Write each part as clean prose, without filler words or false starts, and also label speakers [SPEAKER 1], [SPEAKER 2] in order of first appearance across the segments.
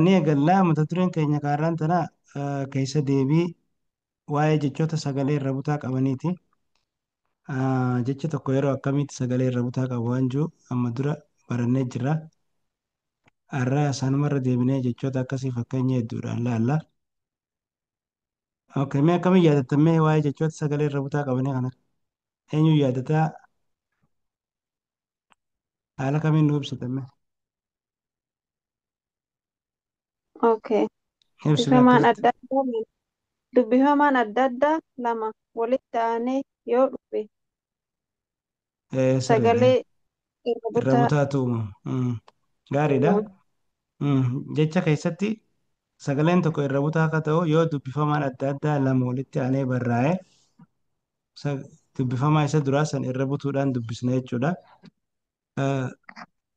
[SPEAKER 1] Ni eegallaa mata dureen keenya kaarraan tana keessa deebii waa'ee jechoota sagalee irra butaa qabaniiti. Jecha tokko yeroo akkamitti sagalee irra butaa qabu waan jiru amma dura barannee jirra. Har'a sanumarra deebinee jechoota akkasii fakkeenya hedduudhaan laalla. Okay, mee akkamiin yaadattan mee waa'ee jechoota sagalee irra butaa qabanii kana? Eenyu yaadataa haala kamiin nu ibsitan mee?
[SPEAKER 2] Okay.
[SPEAKER 1] Ibsime
[SPEAKER 2] Dubbifamaan
[SPEAKER 1] akkasitti.
[SPEAKER 2] adda addaa dubbifamaan adda addaa lama walitti aanee yoo dhufe
[SPEAKER 1] Sirriidha.
[SPEAKER 2] sagalee irra
[SPEAKER 1] Irra
[SPEAKER 2] butaa
[SPEAKER 1] butaatu uumama. Gaariidha.
[SPEAKER 2] uumama.
[SPEAKER 1] Jecha keessatti sagaleen tokko irra butaa akka ta'u yoo dubbifamaan adda addaa lama walitti aanee barraa'e dubbifamaa isa duraa san irra butuudhaan dubbisna jechuudha.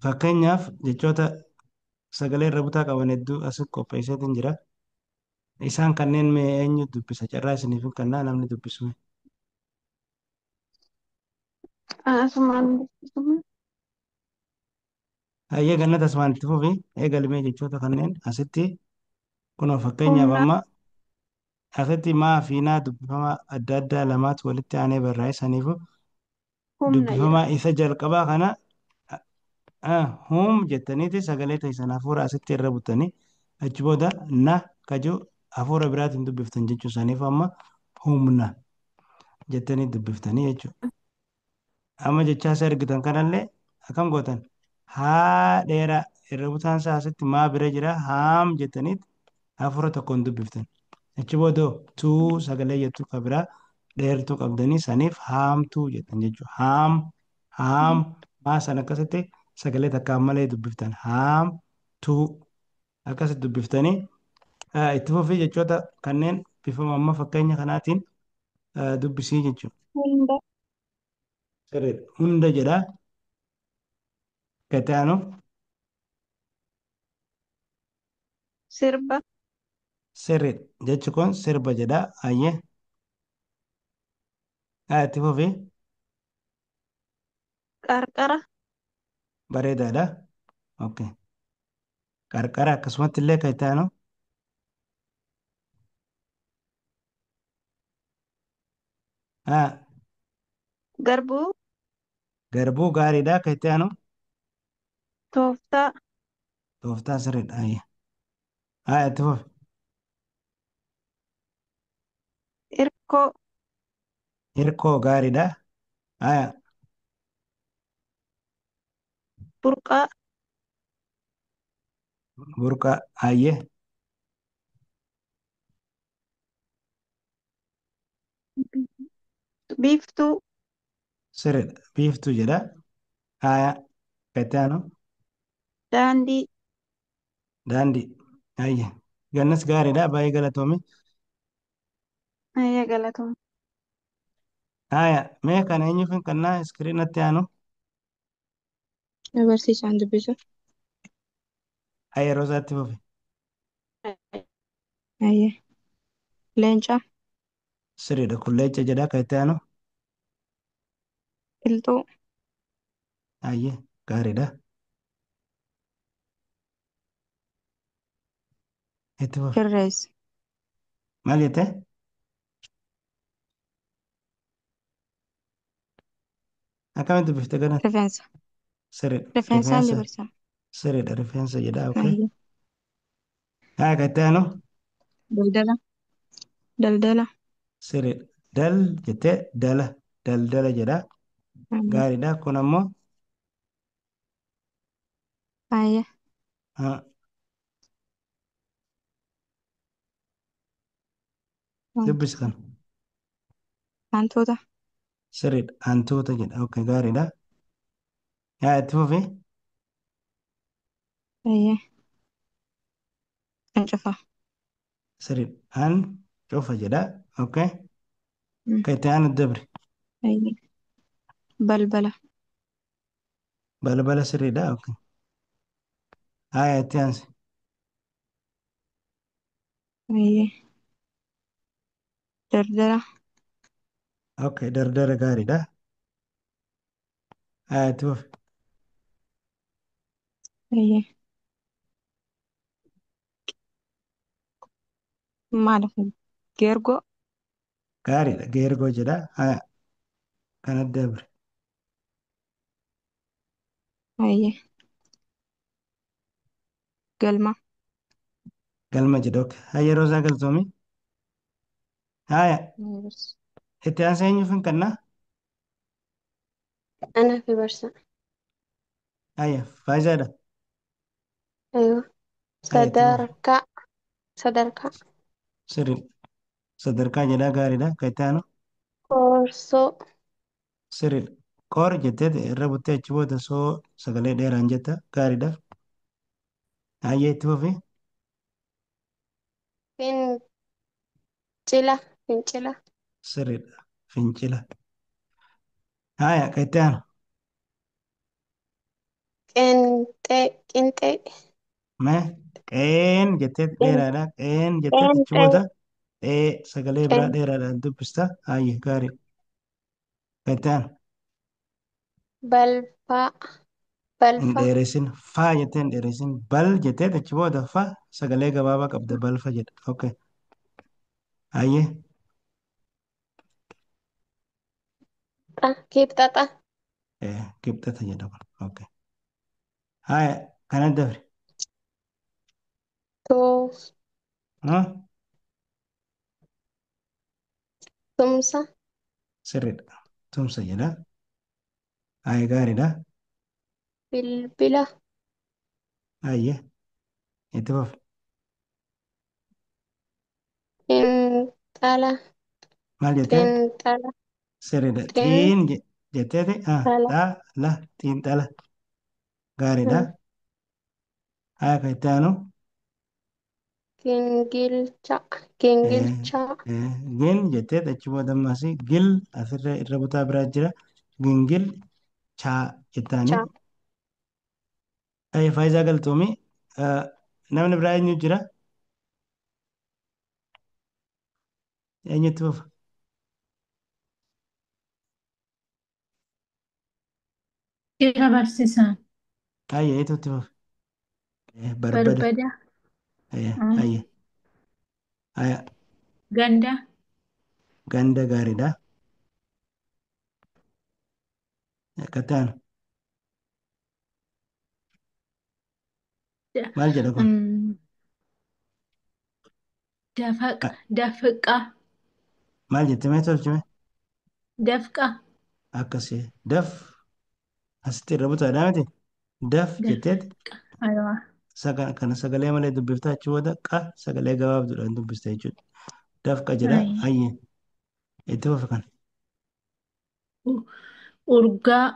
[SPEAKER 1] Fakkeenyaaf jechoota sagalee irra butaa qaban hedduu as qopheesseetiin jira. Isaan kanneen mee eenyu dubbisa? Carraa isiniif hin kennaa namni dubbisu.
[SPEAKER 2] Asumaan dubbisuma.
[SPEAKER 1] Hayyee Gannat asumaan itti fufi eegalimee jechoota kanneen asitti kunoo fakkeenyaaf
[SPEAKER 2] Humna
[SPEAKER 1] amma asitti maa fi naa dubbifamaa adda addaa lamaatu walitti aanee barraa'e saniifu
[SPEAKER 2] humna jedha.
[SPEAKER 1] dubbifamaa isa jalqabaa kana hum jettaniiti sagalee teessan hafuura asitti irra buttanii achi booda na kaju hafuura biraatiin dubbiftan jechuu saniif amma humna jettanii dubbiftanii jechuudha. Amma jechaa isa ergitan kanallee akkam gootan haa dheeraa irra butaan isaa asitti maa bira jira haam jettaniit hafuura tokkoon dubbiftan. Achi booda tuu sagalee jettu ka biraa dheertuu qabdanii saniif haamtuu jettan jechuudha. Haam haam maa san akkasitti sagalee takkaan malee dubbiftan haam tuu akkasitti dubbiftanii itti fufii jechoota kanneen bifa amma fakkeenya kanaatiin dubbisii jechuudha.
[SPEAKER 2] Hunda
[SPEAKER 1] Sirriidha. Hunda jedha. Gati aanu
[SPEAKER 2] sirba
[SPEAKER 1] sirriidha. Jechi kun sirba jedha. Ayyee. Itti fufii
[SPEAKER 2] qarqara
[SPEAKER 1] bareedaadha. Okay. Qarqara akkasumatti illee kan itti aanu
[SPEAKER 2] garbuu
[SPEAKER 1] garbuu gaariidha. Kan itti aanu
[SPEAKER 2] tooftaa
[SPEAKER 1] tooftaa sirriidha. Ayyee. Itti fufi
[SPEAKER 2] irkoo
[SPEAKER 1] hirkoo gaariidha.
[SPEAKER 2] Burqaa
[SPEAKER 1] Burqaa. Ayyee.
[SPEAKER 2] Biiftuu
[SPEAKER 1] Sirriidha. Biiftuu jedha. Kan itti aanu
[SPEAKER 2] daandii
[SPEAKER 1] daandii. Ayyee. Gannas gaariidha. Baay'ee galatoomi.
[SPEAKER 2] Ayya galatoom.
[SPEAKER 1] Mee kana eenyuuf hin kennaa iskiriinatti aanu?
[SPEAKER 3] Barsiisaan dubbisa.
[SPEAKER 1] Ayyee Roozaatti fufi.
[SPEAKER 3] Ayyee. Leenca.
[SPEAKER 1] Sirriidha. Kun leenca jedha. Kan itti aanu?
[SPEAKER 3] Qilxuu.
[SPEAKER 1] Ayyee gaariidha. Itti fufi.
[SPEAKER 3] Sirreessa.
[SPEAKER 1] Maal jettee? Akkamitti dubbifte ganatti?
[SPEAKER 3] Rifeensa.
[SPEAKER 1] Sirriidha.
[SPEAKER 3] Rifeensaan
[SPEAKER 1] Rifeensa.
[SPEAKER 3] dabarsa.
[SPEAKER 1] Sirriidha. Rifeensa jedha. Okay.
[SPEAKER 3] Ayyee.
[SPEAKER 1] Kan itti aanu?
[SPEAKER 3] Daldala. Daldala.
[SPEAKER 1] Sirriidha. Dal jettee dala. Daldala jedha.
[SPEAKER 3] Ayyee.
[SPEAKER 1] Gaariidha. Kun ammoo
[SPEAKER 3] Ayyee.
[SPEAKER 1] Dubbisi kana.
[SPEAKER 3] Hantuuta.
[SPEAKER 1] Sirriidha. Hantuuta jedha. Okay, gaariidha. Itti fufi.
[SPEAKER 3] Ayyee. Ancufa.
[SPEAKER 1] Sirriidha. An cufa jedha. Okay. Kan itti aanu dabri.
[SPEAKER 3] Ayyee. Balbala.
[SPEAKER 1] Balbala sirriidha. Okay. Itti aansi.
[SPEAKER 3] Ayyee. Dardara.
[SPEAKER 1] Okay, dardara gaariidha. Itti fufi.
[SPEAKER 3] Ayyee. Maal kun? Geergoo.
[SPEAKER 1] Gaariidha. Geergoo jedha. Haya kana dabre.
[SPEAKER 3] Hayyee. Galma.
[SPEAKER 1] Galma jedha. Okay. Hayyee Roozaa galatoomii. Haya
[SPEAKER 3] Hayyee.
[SPEAKER 1] Itti aansee eenyuuf hin kennaa?
[SPEAKER 4] Ana fi barsa.
[SPEAKER 1] Haya faayizaadha.
[SPEAKER 4] Aywa.
[SPEAKER 1] Haya itti fufi.
[SPEAKER 4] Sadarkaa. Sadarkaa.
[SPEAKER 1] Sirriidha. Sadarkaa jedhaa gaariidha. Kan itti aanu
[SPEAKER 4] Koorsoo.
[SPEAKER 1] sirriidha. Qoor jettee irra buttee achi booda soo sagalee dheeraan jetta gaariidha. Hayyee itti fufi.
[SPEAKER 4] Fincila. Fincila.
[SPEAKER 1] Sirriidha. Fincila. Haya kan itti aanu
[SPEAKER 4] Qeenxee. Qinxee.
[SPEAKER 1] mee qeen jettee dheeraadha. Qeen jettee achi
[SPEAKER 4] Qeenxee.
[SPEAKER 1] booda ee sagalee biraa
[SPEAKER 4] Qeen.
[SPEAKER 1] dheeraadhaan dubbista. Hayyee gaariidha. Kan itti aanu
[SPEAKER 4] Balfaa.
[SPEAKER 1] hin
[SPEAKER 4] Balfa.
[SPEAKER 1] dheeressin faa jettee hin dheeressin bal jettee achi booda fa sagalee gabaabaa qabda balfa jedha. Okay. Hayyee
[SPEAKER 4] Kibxaxa.
[SPEAKER 1] Kibxata jedha kun. Okay. Haya kana dabre.
[SPEAKER 4] Tuus.
[SPEAKER 1] Huh?
[SPEAKER 4] Tumsa.
[SPEAKER 1] Sirriidha. Tumsa jedha. Haye gaariidha.
[SPEAKER 4] Bilbila.
[SPEAKER 1] Hayyee itti fufi.
[SPEAKER 4] Xiinxala.
[SPEAKER 1] Maal jettee?
[SPEAKER 4] Xiinxala.
[SPEAKER 1] Sirriidha. Xiin jetteeti? Ah,
[SPEAKER 4] Xiinxala.
[SPEAKER 1] xaa la xiinxala. Gaariidha. Haya kan itti aanu.
[SPEAKER 4] Gingilcha. Gingilcha.
[SPEAKER 1] Gin jettee achi booda ammas gil asirra irra butaa biraa jira. Gingil chaa jettaani.
[SPEAKER 4] Cha.
[SPEAKER 1] Haye faayidaa galtoomii. Namni biraa eenyu jira? Eenyutti fufa?
[SPEAKER 5] Jira barsiisaan.
[SPEAKER 1] Haye eenyutti fufa? Barbada.
[SPEAKER 5] Barbada.
[SPEAKER 1] Haye. Haya
[SPEAKER 5] Ganda.
[SPEAKER 1] ganda gaariidha. Kataan maal jedha kun?
[SPEAKER 5] Dafaqa. Dafqa.
[SPEAKER 1] Maal jette mee tolchime?
[SPEAKER 5] Dafqa.
[SPEAKER 1] Akkasii daf asitti irra butaadhaa miti? Daf jetteet
[SPEAKER 5] Dafqa. Aywa.
[SPEAKER 1] kana sagalee malee dubbiftaa achi booda qa sagalee gabaabduudhaan dubbista jechuudha. Dafqa jedha.
[SPEAKER 5] Ayya.
[SPEAKER 1] Hayyee itti fufi kan
[SPEAKER 5] Urgaa.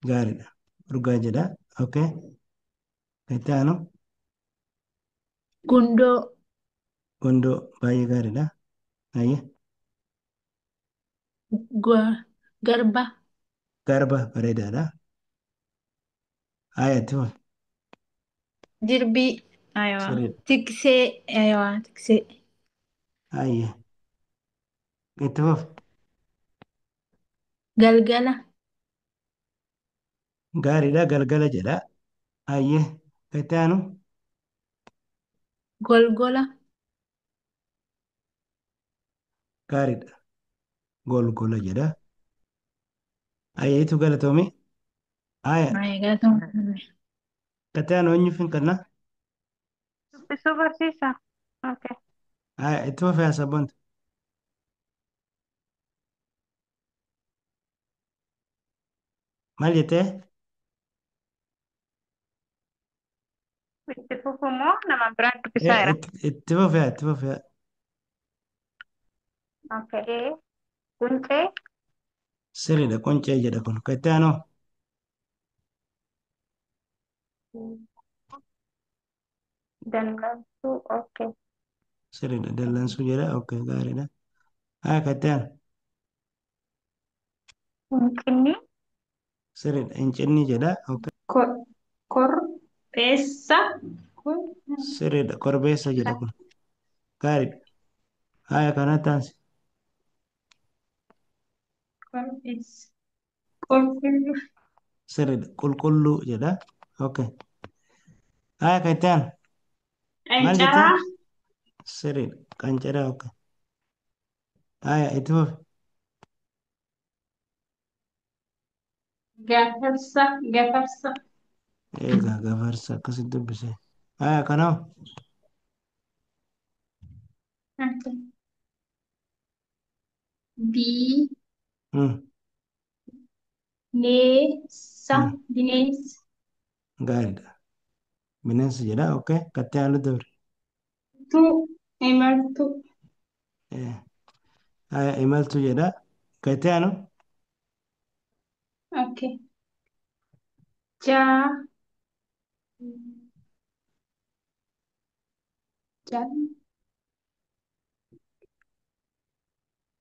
[SPEAKER 1] gaariidha. Urgaa jedha. Okay. Itti aanu
[SPEAKER 5] Gundoo.
[SPEAKER 1] gundoo baay'ee gaariidha. Hayyee
[SPEAKER 5] Garba.
[SPEAKER 1] garba bareedaadha. Haaya itti fufi.
[SPEAKER 5] Jirbii. Aywa.
[SPEAKER 1] Sirriidha.
[SPEAKER 5] Tiksee. Aywa. Tiksee.
[SPEAKER 1] Hayyee itti fufi.
[SPEAKER 5] Galgala.
[SPEAKER 1] Gaariidha galgala jedha. Hayyee itti aanu
[SPEAKER 5] Golgola.
[SPEAKER 1] gaariidha. Golgola jedha. Hayyeetu galatoomi. Haya
[SPEAKER 5] Ayya galatoomi.
[SPEAKER 1] itti aanu eenyuuf hin kenna?
[SPEAKER 2] Dubbisuu barsiisaa. Okay.
[SPEAKER 1] Haya itti fufi haasabonta. Maal jettee?
[SPEAKER 2] Itti fufu moo nama biraan dubbisaa jira?
[SPEAKER 1] Itti fufi itti fufi.
[SPEAKER 2] Okay. Quncee.
[SPEAKER 1] Sirriidha quncee jedha kun. Kan itti aanu
[SPEAKER 2] Dallansuu. Okay.
[SPEAKER 1] sirriidha dallansuu jedha. Okay gaariidha. Haya kan itti aanu
[SPEAKER 2] Hincinni.
[SPEAKER 1] sirriidha hincinnii jedha. Okay
[SPEAKER 6] Korbeessa.
[SPEAKER 1] sirriidha korbeessa jedha kun. Gaariidha. Haya kanatti aansi.
[SPEAKER 6] Korbeessa. Qulqulluu.
[SPEAKER 1] Sirriidha qulqulluu jedha. Okay. Haya kan itti aanu maal jettee?
[SPEAKER 6] Qancaraa.
[SPEAKER 1] Sirriidha. Qancaraa okay. Haya itti fufi.
[SPEAKER 6] Gafarsa. Gafarsa.
[SPEAKER 1] Egaa gafarsa akkasitti dubbise. Haya kanaaf
[SPEAKER 6] Okay. B. Neensa. Bineensa.
[SPEAKER 1] Gaariidha. Bineensa jedha okay. Kattee halluu dabre.
[SPEAKER 6] Tu. Imaltuu.
[SPEAKER 1] Haya imaltu jedha. Kattee halluu
[SPEAKER 6] Okay. Ja. Ja.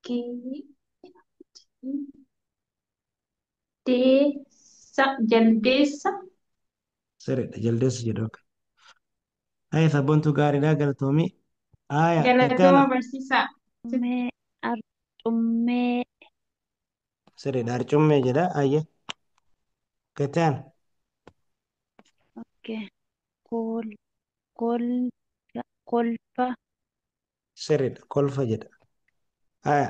[SPEAKER 6] Ge. Deessa. Jaldeessa.
[SPEAKER 1] Sirriidha. Jaldeessa jedha okay. Haya sabboontuu gaariidha galatoomii. Haya kattee
[SPEAKER 6] Galatooma
[SPEAKER 1] halluu
[SPEAKER 6] barsiisaa.
[SPEAKER 7] Arcummee. Arcummee.
[SPEAKER 1] sirriidha. Harcummee jedha. Hayyee kattee halluu
[SPEAKER 7] Okay. Kol. Kol. Kolfa.
[SPEAKER 1] sirriidha. Kolfa jedha. Haya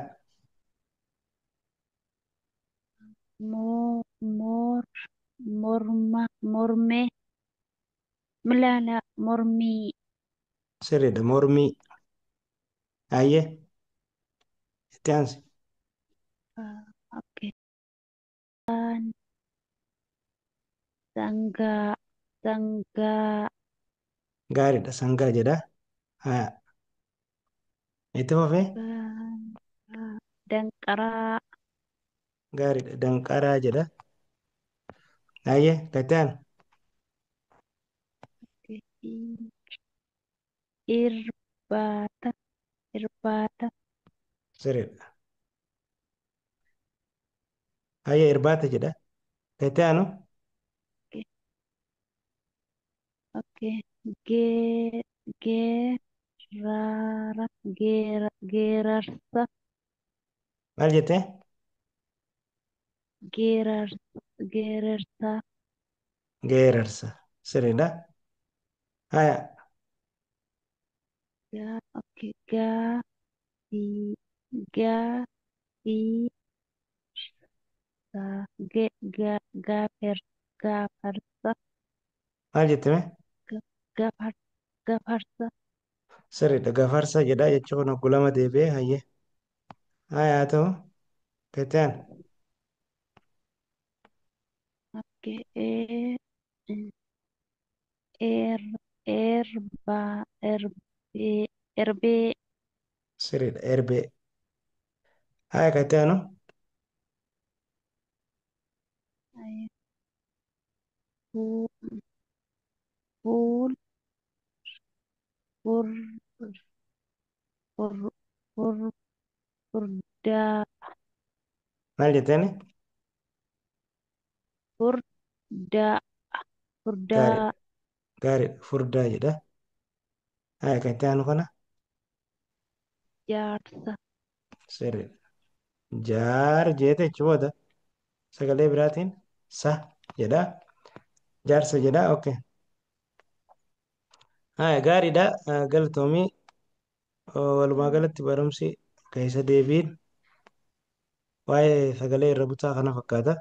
[SPEAKER 7] Moo. Moor. Morma. Mormee. Milaala. Mormii.
[SPEAKER 1] sirriidha. Mormii. Hayyee itti aansi.
[SPEAKER 7] Okay. Sangaa. Sangaa.
[SPEAKER 1] Gaariidha. Sangaa jedha. Haya itti fufee.
[SPEAKER 7] Sangaa. Danqaraa.
[SPEAKER 1] Gaariidha. Danqaraa jedha. Hayyee kattee halluu
[SPEAKER 7] Okay. Irbaata. Irbaata.
[SPEAKER 1] sirriidha. Hayyee irbaata jedha. Kattee halluu
[SPEAKER 7] Okay. Okay. Gee. Geerara. Geera. Geerarsa.
[SPEAKER 1] maal jettee?
[SPEAKER 7] Geerarsa. Geerarsa.
[SPEAKER 1] Geerarsa. Sirriidha. Haya
[SPEAKER 7] Gaa. Okay. Gaa. Fi. Gaa. Fi. Sa. Ge. Ga. Gaafer. Gaafarsa.
[SPEAKER 1] maal jettee?
[SPEAKER 7] Ga- Gafar. Gafarsa.
[SPEAKER 1] Sirriidha. Gafarsa jedha jechuun kun oggulama deebi'ee hayyee. Haya haa ta'u. Kattee halluu
[SPEAKER 7] Okay. E. Er. Erba. Erbee. Erbee.
[SPEAKER 1] sirriidha. Erbee. Haya kattee halluu
[SPEAKER 7] Ay, Fuul. Fuul. Fur. Fur. Fur. Furdaa.
[SPEAKER 1] maal jetteeni?
[SPEAKER 7] Furdaa. Furdaa.
[SPEAKER 1] Gaariidha. Gaariidha. Furdaa jedha. Haya kattee halluu kana
[SPEAKER 7] Jaarsa.
[SPEAKER 1] sirriidha. Jaar jeete jechuun booda sagalee biraatiin sa jedha. Jaarsa jedha. Okay. Haya gaariidha. Galatoomii walumaa galatti barumsi keessa deebiin waa'ee sagalee irra butaa kana fakkaata.